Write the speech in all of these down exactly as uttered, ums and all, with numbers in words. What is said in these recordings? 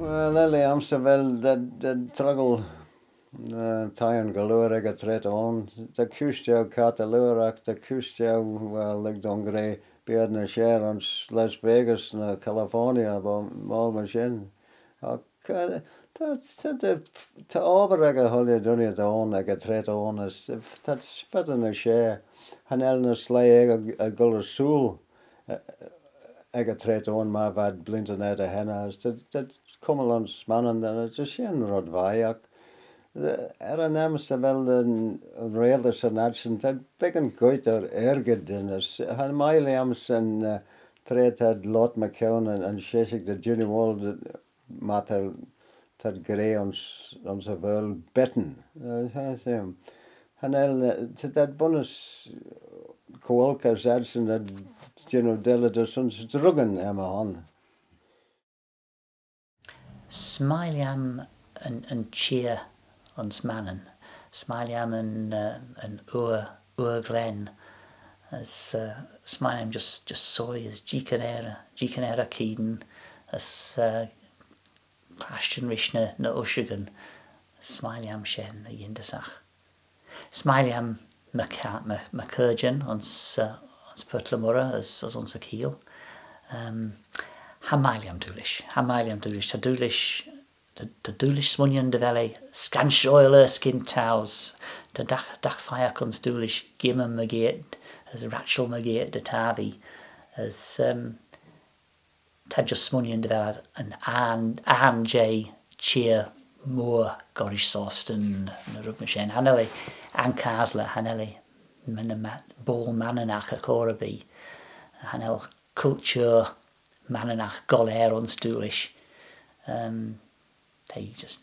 Well, lheih lhiam's dy vel, dy, dy troggal, uh, thieyn dy liooar ec y traitown. Dy chooish jeu caghlaa dy liooar, agh dy chooish jeu, well, lurg dooin gra, beaghey ny share ayns Las Vegas ny California, b'o-, b'oayl myr shen. Agh, uh, ta, ta, ta, ta obbyr ec y chooilley dooinney ayn ec y traitown, as ta, ta feddyn ny share. Cha nel ny sleih echey, echey goll ersooyl, uh, ec y traitown myr v'ad bleeantyn er dy henney, as ta, ta cummal ayns Mannin, ta shen red vie, agh, eh, er yn aym's dy vel yn reiltys yn adsyn, ta beggan goit er argid, as cha mie lhiam's yn, eh, tra t'ad loayrt mychione yn, yn sheshig dy jannoo, myr t'ad, t'ad gra ayns, ayns y Vaarle, betting. Eh, cha, cha, cha nel, eh, ta, t'ad bunnys co-olk as adsyn, t'ad jannoo delley dys ayns druggyn er my hon. S'mie lhiam yn, yn çheer ayns Mannin. S'mie lhiam yn, eh, yn oor, oor glen. As, eh, s'mie lhiam just, just soie as jeeaghyn er, jeeaghyn er y cheayn. As, eh, clashtyn rish ny, ny ushagyn. S'mie lhiam shen yn yindyssagh. S'mie lhiam my ca-, my, my caarjyn ayns, eh, ayns Purt le Moirrey as, as ayns y Keeill. Ehm, cha mie lhiam Doolish. Cha mie lhiam Doolish. Ta Doolish, ta, ta Doolish smooinaghtyn dy vel eh scanshoil erskyn towse. Ta dagh, dagh pheiagh ayns Doolish gymmyn mygeayrt, as ratçhal mygeayrt dy tappee. As, ehm, ta just smooinaghtyn dy vel ad yn, yn, yn jeh çheer mooar gollrish Sostyn ny ruggym shen. Cha nel eh anchasley, cha nel eh, Mannin, boayl Manninagh agh cur erbee. Cha nel culture Manninagh goll er ayns Doolish. Ehm, t'eh just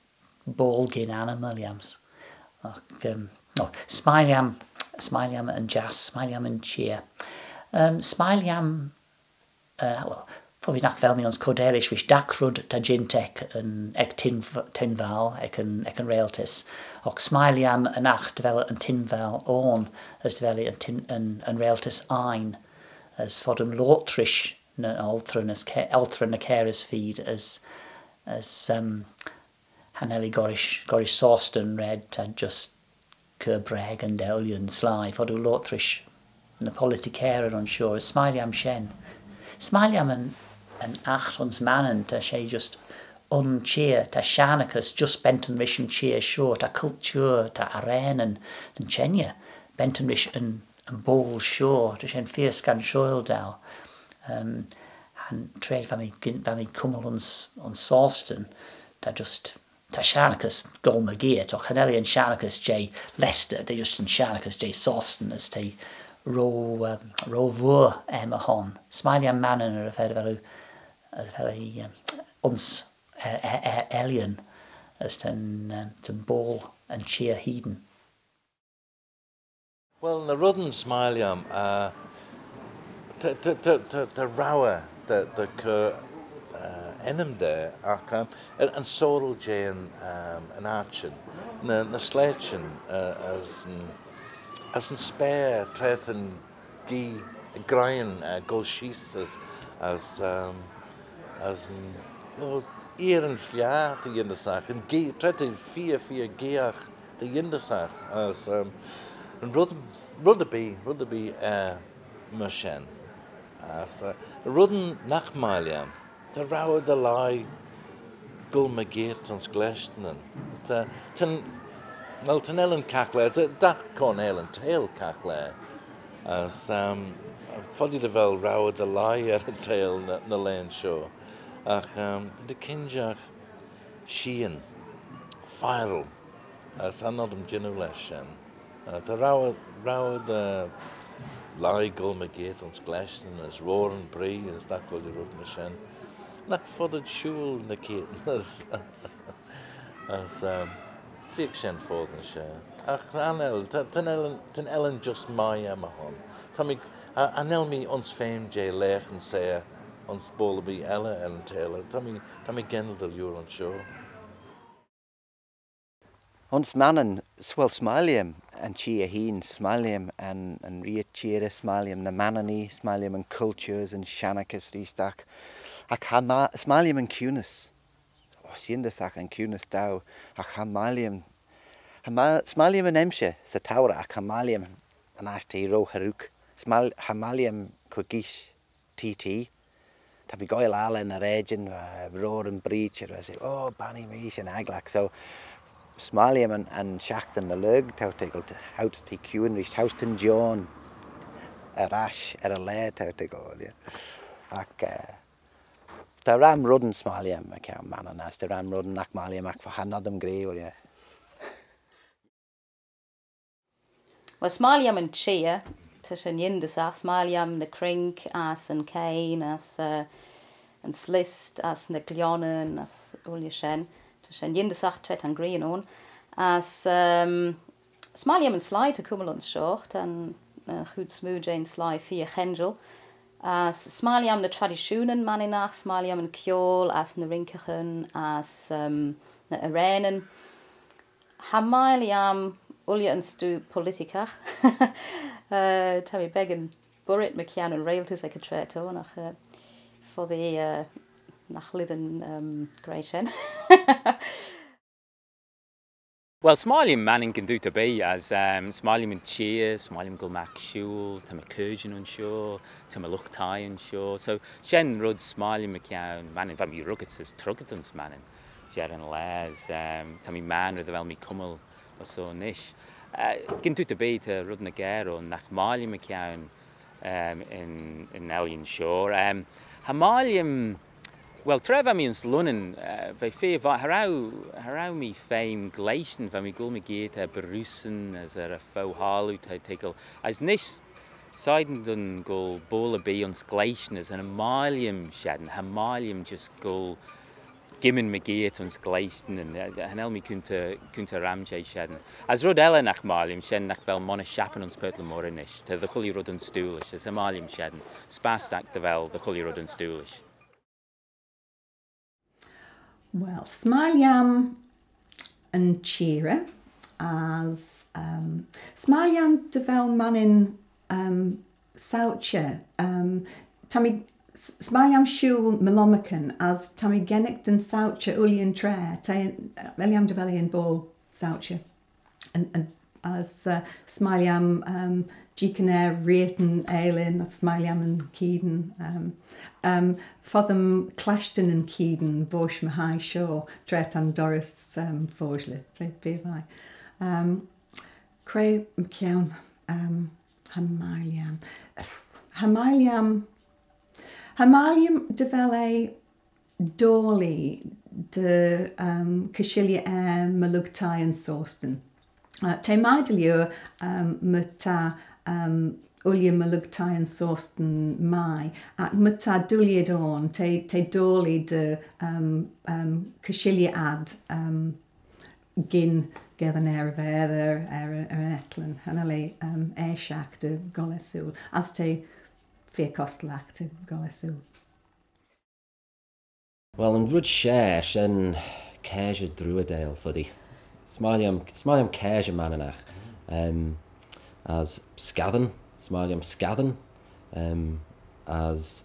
boayl gyn annym er lhiam's. Agh, ehm, no, s'mie lhiam, s'mie lhiam yn jiass, s'mie lhiam yn çheer. Ehm, s'mie lhiam, eh, well, foddee nagh vel mee ayns coardail rish dagh red ta jeant ec yn, ec Tyn-, Tynvaal, ec yn, ec yn reiltys. Agh s'mie lhiam yn aght dy vel yn Tynvaal ayn, as dy vel yn Tyn-, yn, yn reiltys ain, as foddee loayrt rish ny olteran as ca-, olteran ny carys feed as, as, um, cha nel eh gollrish, gollrish Sostyn red, ta just cur braagyn da ooilley yn sleih. Foddee loayrt rish ny politickeyryn ayns shoh, as s'mie lhiam shen. S'mie lhiam yn, yn aght ayns Mannin, ta she just un çheer, ta shennaghys just bentyn rish yn çheer shoh, ta culture, ta arraneyn, yn çhengey, bentyn rish yn yn boayl shoh, ta shen feer scanshoil dou. Um, cha nel, tra va mee, va mee cummal ayns, ayns Sostyn, ta just, ta shennaghys goll mygeayrt, agh cha nel eh yn shennaghys jeh Leicester, t'eh just yn shennaghys jeh Sostyn, as t'eh ro, um, ro vooar er my hon. S'mie lhiam Mannin er y fa dy vel eh, er y fa dy vel eh, um, ayns, er, er, er, ellan, as ta'n, um, ta'n boayl yn çheer hene. Well, ny reddyn s'mie lhiam, eh, ta, ta, ta, ta, ta row da, da cur, eh, ennym da, agh, um, yn, yn soaral jeh'n, um, yn aittin, ny, ny sleityn, eh, as yn, as yn speyr, tra ta'n gee, graihagh, eh, goll sheese as, as, um, as yn, well, eer yn fliaghey dy yindyssagh, yn gee, tra t'eh feer, feer geayagh dy yindyssagh, as, um, yn red, red erbee, red erbee, eh, myr shen. As, eh, reddyn nagh mie lhiam, ta row da lhie goll mygeayrt ayns gleashtanyn. Ta, ta'n, well, ta'n ellan caghlaa, ta, ta corneil yn teihll caghlaa. As, um, foddee dy vel row da lhie er y teihll ny, ny laghyn shoh. Agh, um, dy kinjagh sheean, feiyral, as cha nod aym jannoo lesh shen. Eh, ta row, row da lhie goll mygeayrt ayns gleashtanyn as roaryn bree as dy chooilley red myr shen. Nagh foddid shooyl ny keayrtyn as, as, um, feer shen foddey nish, eh. Agh, cha nel, ta, ta'n ellan, ta'n ellan just mie er my hon. Ta mee, cha, cha nel mee ayns feme jeh laghyn seyr ayns boayl erbee elley er yn teihll. Ta mee, ta mee gennal dy liooar ayns shoh. Ayns Mannin, s-, well, s'mie lhiam yn çheer hene, s'mie lhiam yn, yn reayrt çheerey, s'mie lhiam ny Manninee, s'mie lhiam yn culture, yn shennaghys reesht, agh cha mie, s'mie lhiam yn kiunys. She yindyssagh yn kiunys dou, agh cha mie lhiam, cha mie, s'mie lhiam yn emshir 'sy tourey, agh cha mie lhiam yn ashtey ro harroogh. S'mie, cha mie lhiam queigys T T. Ta mee goaill alley ny raaidyn, eh, roar yn breeach, er, as, "Oh, bannee mee, shen agglagh." So, s'mie lhiam yn, yn shiaghtin dy lurg, t'ou toiggal, t-, house t'eh kiune reesht, house t'eh joan, er ash, er y laa, t'ou toiggal, yeah. Agh, eh, ta ram reddyn s'mie lhiam mychione Mannin, as ta ram reddyn nagh mie lhiam, agh cha nod aym gra, yeah. Well, s'mie lhiam yn çheer, ta shen yindyssagh, s'mie lhiam ny crink as yn keayn as, eh, yn slist as ny glionnan as ooilley shen. Ta shen yindyssagh tra ta'n ghrian ayn. As, ehm, s'mie lhiam yn sleih ta cummal ayns shoh, ta'n, eh, chooid smoo jeh'n sleih feer chenjal. As s'mie lhiam ny tradishoonyn Manninagh, s'mie lhiam yn kiaull as ny rinkaghyn as, ehm, ny arraneyn. Cha mie lhiam ooilley yn stoo politickagh. Eh, ta mee beggan boirit mychione yn reiltys ec y traa t'ayn, agh, eh, foddee, eh, nagh lhisagh, ehm, gra shen. Well, s'mie lhiam Mannin gyn dooyt erbee, as, ehm, s'mie lhiam yn çheer, s'mie lhiam goll magh shooyl, ta my chaarjyn ayns shoh, ta my lught-thie ayns shoh. So, shen red s'mie lhiam mychione Mannin, va mee ruggit as truggit ayns Mannin. Jerrey yn laa, as, ehm, ta mee maynrey dy vel mee cummal ayns shoh nish. Eh, gyn dooyt erbee ta red ny geyre ayn nagh mie lhiam mychione, ehm, yn, yn ellan shoh. Ehm, cha mie lhiam, well, tra va mee ayns Lunnin, eh, v'eh feer vie, cha row, cha row mee feme gleashtan, va mee goll mygeayrt er barroosyn as er y fo-ghoaill, t'ou toiggal. As nish, shegin dooin goll boayl erbee ayns gleashtan, as cha mie lhiam shen, cha mie lhiam just goll gimman mygeayrt ayns gleashtan, eh, cha nel mee coontey, coontey ram jeh shen. As red elley nagh mie lhiam shen nagh vel monney shappyn ayns Purt le Moirrey nish, ta dy chooilley red ayns Doolish, as cha mie lhiam shen, s'bass dou dy vel dy chooilley red ayns Doolish. Well, s'mie lhiam yn çheer, as, ehm, s'mie lhiam dy vel Mannin, ehm, sauçhey, ehm, ta mee, s-, s'mie lhiam shooyl my lomarcan, as ta mee gennagh da'n sauçhey ooilley yn traa, ta, eh, s'mie lhiam dy vel eh yn boayl sauçhey. Yn, yn, as, eh, s'mie lhiam, ehm, jeeaghyn er reayrtyn aalin, as s'mie lhiam yn keayn, ehm, ehm, foddym clashtyn yn keayn voish my hie shoh, tra ta'n dorrys, ehm, foshlit, feer, feer vie. Ehm, cre mychione, ehm, cha mie lhiam, cha mie lhiam, cha mie lhiam dy vel eh doillee dy, ehm, cashilley er my lurg-thie yn Sostyn. Eh, t'eh mie dy liooar, ehm, my ta, ehm, ooilley my lurg-thie yn Sostyn mie, agh my ta doillee ayn, t'eh, t'eh doillee dy, ehm, ehm, cashilley ad, ehm, gyn geddyn er y vaateyr, er, er yn etlan, cha nel eh, ehm, aashagh dy gholl ersooyl, as t'eh feer costallagh dy gholl ersooyl. Well, yn red share, shen casherick druideil foddee. S'mie lhiam, s'mie lhiam casherick Manninagh. Ehm, as scattyn, s'mie lhiam scattyn. Ehm, as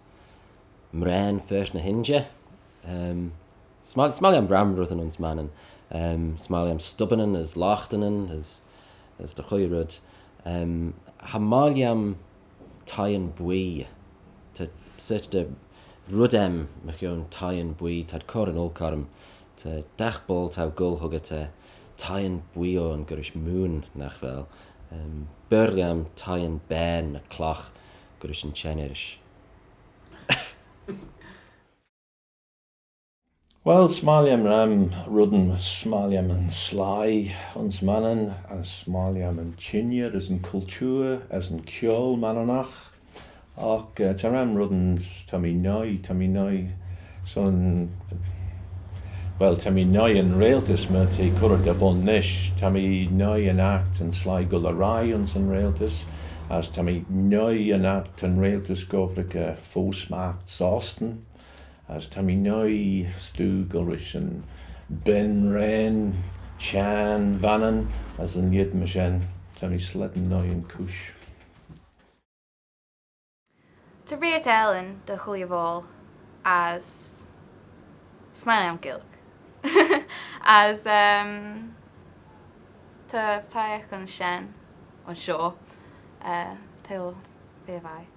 mraane fer ny h-inshey. Ehm, s'mie, s'mie lhiam ram reddyn ayns Mannin. Ehm, s'mie lhiam stubbinyn as loghtynyn as, as dy chooilley red. Ehm, cha mie lhiam thieyn bwee. Ta sorçh dy red aym mychione thieyn bwee, t'ad cur yn olk orrym. Ta dagh boayl t'ou goll huggey ta thieyn bwee ayn gollrish mooin, nagh vel. Ehm, b'er lhiam thieyn bane ny clagh gollrish yn çhenn earish. Well, s'mie lhiam ram reddyn, s'mie lhiam yn sleih ayns Mannin, as s'mie lhiam yn çhengey, as yn cultoor, as yn kiaull Manninagh. Agh, eh, ta ram reddyn, ta mee nuy, ta mee nuy son, well, ta mee nuy yn reiltys, myr t'eh currit er bun nish. Ta mee nuy yn aght yn sleih goll er-lhiee ayns yn reiltys, as ta mee nuy yn aght yn reiltys gobbragh er fo-smaght Sostyn. As ta mee nuy stoo gollrish yn ben-rein, çhiarn, Vannin, as yn lheid myr shen. Ta mee slane nuy yn chooish. Ta reayrt aalin dy chooilley voayl, as s'mie lhiam Gaelg. As, um, ta peiagh ayns shen, ayns shoh, uh, t'ou ve vie.